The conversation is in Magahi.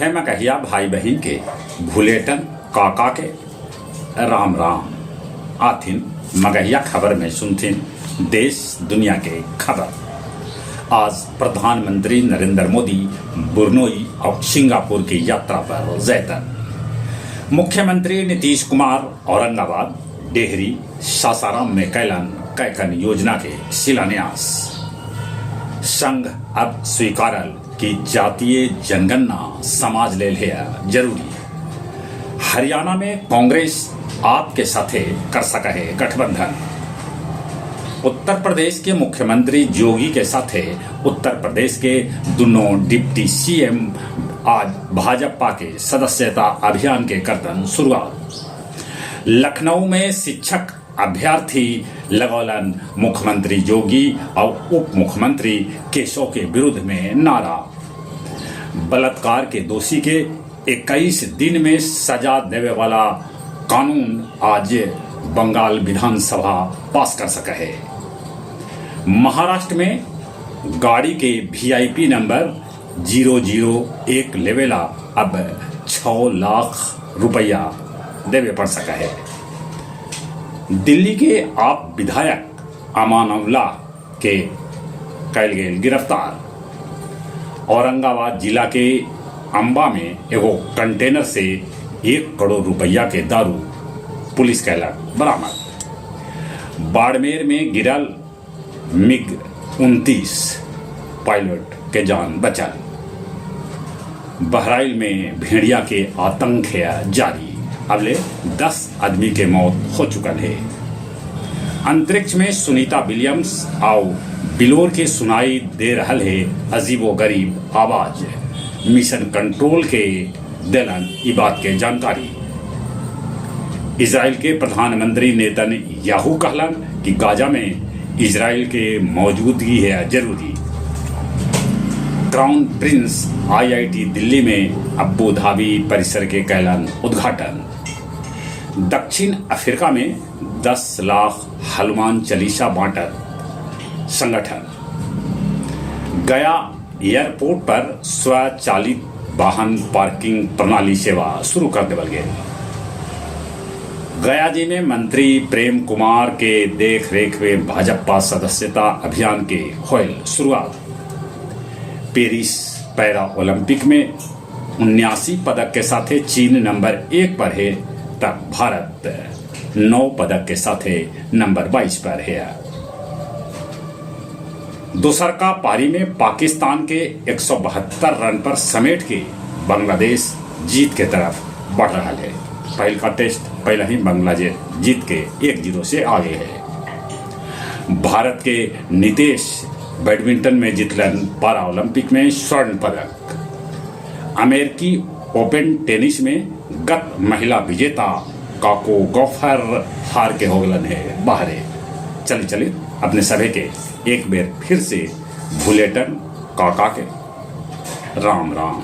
सभे मगहिया भाई बहिन के भुलेटन काका के राम राम। आथिन मगहिया खबर में सुनथिन देश दुनिया के खबर। आज प्रधानमंत्री नरेंद्र मोदी ब्रुनेई और सिंगापुर की यात्रा पर जयतन। मुख्यमंत्री नीतीश कुमार औरंगाबाद, डेहरी, सासाराम में कैलन कैकन योजना के शिलान्यास। संघ अब स्वीकारल कि जातीय जनगणना समाज लेल है जरूरी। हरियाणा में कांग्रेस आपके साथे कर सका है गठबंधन। उत्तर प्रदेश के मुख्यमंत्री योगी के साथे उत्तर प्रदेश के दोनों डिप्टी सीएम आज भाजपा के सदस्यता अभियान के करतन शुरुआत। लखनऊ में शिक्षक अभ्यर्थी लगौलन मुख्यमंत्री योगी और उप मुख्यमंत्री केशव के विरुद्ध में नारा। बलात्कार के दोषी के 21 दिन में सजा देवे वाला कानून आज बंगाल विधानसभा पास कर सका है। महाराष्ट्र में गाड़ी के वीआईपी नंबर 001 लेवेला अब 6 लाख रुपया देवे पड़ सका है। दिल्ली के आप विधायक अमानुल्लाह के कैल गेल गिरफ्तार। औरंगाबाद जिला के अंबा में एगो कंटेनर से 1 करोड़ रुपया के दारू पुलिस कैलक बरामद। बाड़मेर में गिरल मिग 29, पायलट के जान बचल। बहराइच में भेड़िया के आतंक है जारी, अबले 10 आदमी के मौत हो चुकल है। अंतरिक्ष में सुनीता विलियम्स आउ बिलोर के सुनाई दे रहल है अजीबो गरीब आवाज, मिशन कंट्रोल के देलन ई बात के जानकारी। इजराइल के प्रधानमंत्री नेतन्याहू कहलन कि गाजा में इजराइल के मौजूदगी है जरूरी। क्राउन प्रिंस आईआईटी दिल्ली में अबू धाबी परिसर के कैलन उद्घाटन। दक्षिण अफ्रीका में 10 लाख हनुमान चालीसा बांटत संगठन। गया एयरपोर्ट पर स्वचालित वाहन पार्किंग प्रणाली सेवा शुरू कर देवल गेल। गया जी में मंत्री प्रेम कुमार के देख रेख में भाजपा सदस्यता अभियान के होयल शुरुआत। पेरिस पैरा ओलंपिक में 79 पदक के साथ चीन नंबर 1 पर है, तब भारत 9 पदक के साथ नंबर 22 पर है। दोसर का पारी में पाकिस्तान के 1 रन पर समेट के बांग्लादेश जीत के तरफ बढ़ रहा है। पहल का टेस्ट पहले ही बांग्लादेश जीत के 1-0 से आगे है। भारत के नितेश बैडमिंटन में जीतलन पारा ओलंपिक में स्वर्ण पदक। अमेरिकी ओपन टेनिस में गत महिला विजेता काको गॉफर हार के हो गलन है बाहरे। चली चली, अपने सभी के एक बेर फिर से भुलेटन काका के राम राम।